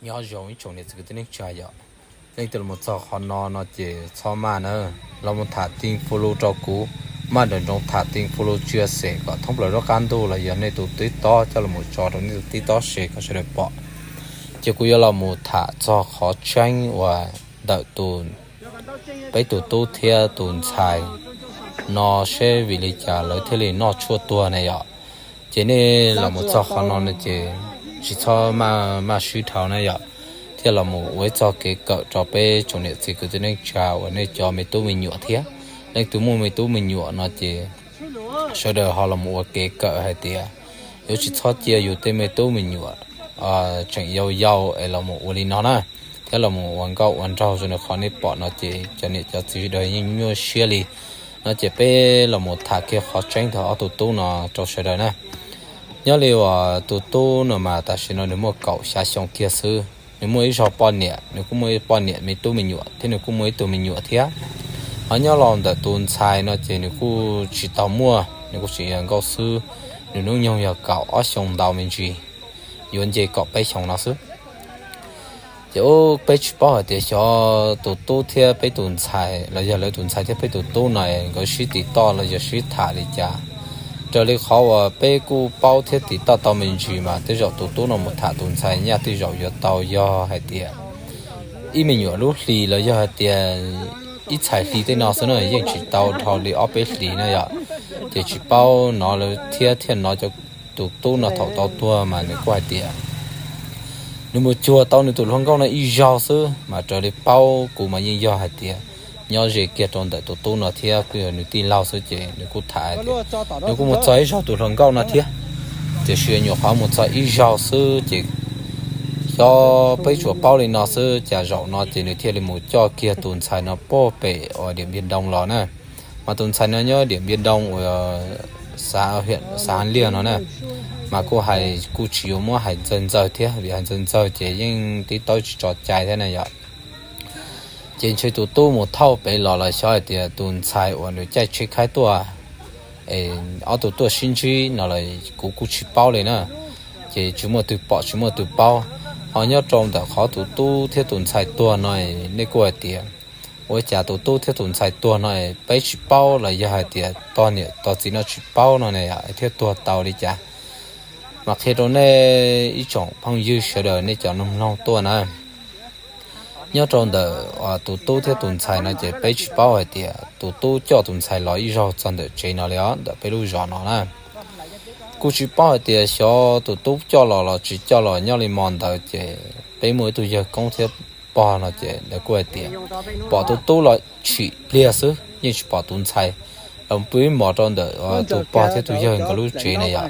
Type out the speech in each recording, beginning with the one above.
Nyob zoo ib tsoom niam txiv kwv tij neej tsa yom, leej twg los txog qhov no no ces txhob maj na, los mus tham tim follow rau kuv, maj nroos nroos tham tim follow chia sẻ kom thoob plaws lub qab ntuj los yog nej tus TikTok coj los tso rau nej tus TikTok share kom sawv daws pom. Ces kuv yuav los mus tham txog qhov tseeb uas ntawm tus, peb tus tub thiab tus ntxhais no seb vim li cas lawv thiaj li noj tshuaj tuag na yom. Ces nej los mus txog qhov no no ces tsis txhob maj, maj sib dhau na yom, thiaj los mus ua ib txoj kev kawm rau peb tsoom niam txiv kwv tij neej tsa uas nej cov me tub me nyuam thiab. Leej twg muaj me tub me nyuam no ces sawv daws ho los mus ua kev kawm hais tias yuav tsis txhob cia yus tej me tub me nyuam tseem yau yau es los mus ua li no na, thiab los mus ua nkauj ua nraug zoo li qhov nej pom no ces cov niam cov txiv sawv daws yeej nyuaj siab li. No ces peb los mus tham kiag qhov tseeb ntawm ob tus tub no rau sawv daws na. Nyob li uas tus tub no mas tam sim no nws muaj kaum xya xyoo kiag xwb, nws muaj ib zaug poj niam, nws kuj muaj ib poj niam me tub me nyuam thiab nws kuj muaj ib tug me nyuam thiab. Ho nyob los ntawm tus ntxhais no ces nws kuj tsis tau muaj, nws kuj tseem yog nkauj xwb, nws hnub nyoog yog kaum ob xyoo ntau me ntsis, yuav nce kaum peb xyoo no xwb. Ces ub peb tsis paub hais tias xyov tus tub thiab peb tus ntxhais los yog lawv tus ntxhais thiab peb tus tub no nkawd sib tim toj los yog sib tham li cas. Raws li qhov uas peb kuj paub thiab tim toj tau me ntsis mas tej zaum tus tub no mus tham tus ntxhais nyaj tej zaum yuav tau yog hais tias ib me nyuam lub hlis los yog hais tias ib txhais hli tej no xwb na, yeej tsis tau dhau li ob peb hlis na yom. Ces tsis paub no lawv thiab thiaj no cov, tus tub no thaum tau tuag mas nws kuj hais tias nws mus cuag tau nws tus hluas nkauj no ib zaug xwb mas raws li paub kuv mas yeej yog hais tias nyob ze kiag rau ntawm tus tub no thiab kuj yog nws tij laug xwb ces nws kuj tham tias nws kuj mus txog ib zaug tus hluas nkauj no thiab. Tiam sis nyuam qhuav mus txog ib zaug xwb ces xyov peb tsuas paub li no xwb cas zaum no ces nws thiaj li mus coj kiag tus ntxhais no puag pem uas Diam Npiaj Doo los na. Mas tus ntxhais no nyob Diam Npiaj Doo uas xav liag no na, mas kuj hais kuj tsis yuav muab hais ntxawg ntxawg thiab vim hais ntxawg ntxawg ces yeej tib tau tsis tso cai thiab na yom. Ces ntshe tus tub mus thauj pem los los xyov hais tias tus ntxhais uas nws caij tsheb khaib tuaj, ob tug tuaj sib ntsib no los kuv kuj tsis paub li na. Ces tsis muaj twg pom tsis muaj twg paub. Ho nyob rau ntawm qhov tus tub thiab tus ntxhais tuag no, nej kuj hais tias ua cas tus tub thiab tus ntxhais tuag no peb tsis paub los yog hais tias tog niam tog txiv no tsis paub no ne thiaj tuag tau li cas. Mas qhia rau nej ib tsoom phooj ywg sawv daws nej cov mloog mloog tuaj na, nyob rau ntawm tus tub thiab tus ntxhais no ces peb tsis paub hais tias tus tub coj tus ntxhais los ib zaug txog ntawm tsev no li os, ntawm peb lub zos no na. Kuj tsis paub hais tias xyov tus tub coj los los tsis coj los, nyob li mo ntawd ces peb muaj ib tug yawg koob thiab pog no ces lawv kuj hais tias pom tus tub los tshim pliag xwb yeej tsis pom tus ntxhais. Los pw ib hmos rau ntawm tus pog thiab tus yawg nkawd lub tsev na yom,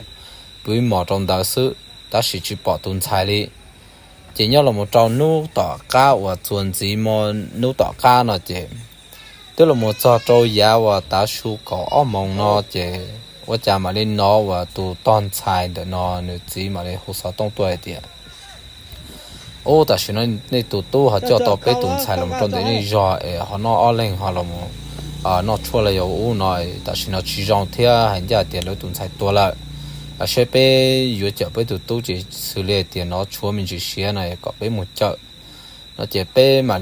pw ib hmos rau ntawd xwb tab sis tsis pom tus ntxhais li. Ces nyob los mus rau hnub tom qab uas txuas ntxiv mo, hnub tom qab no ces twb los mus txog rau yav uas tav su kaum ob moos no ces ua cas mam li hnov uas tus tog ntxhais ntawm no nws txiv mam li hu xov tooj tuaj hais tias ub, tam sim no nej tus tub ho coj tau peb tus ntxhais los rau ntawm nej zos es ho noj ob leeg ho los noj tshuaj los yog ub no, tam sim no tsis zoo thiab hais ncaj tias lawv tus ntxhais tuag lawm. Seb peb yuav cawm peb tus tub ces xws li hais tias nov tshuav me ntsis siav no kom peb mus cawm no ces peb mam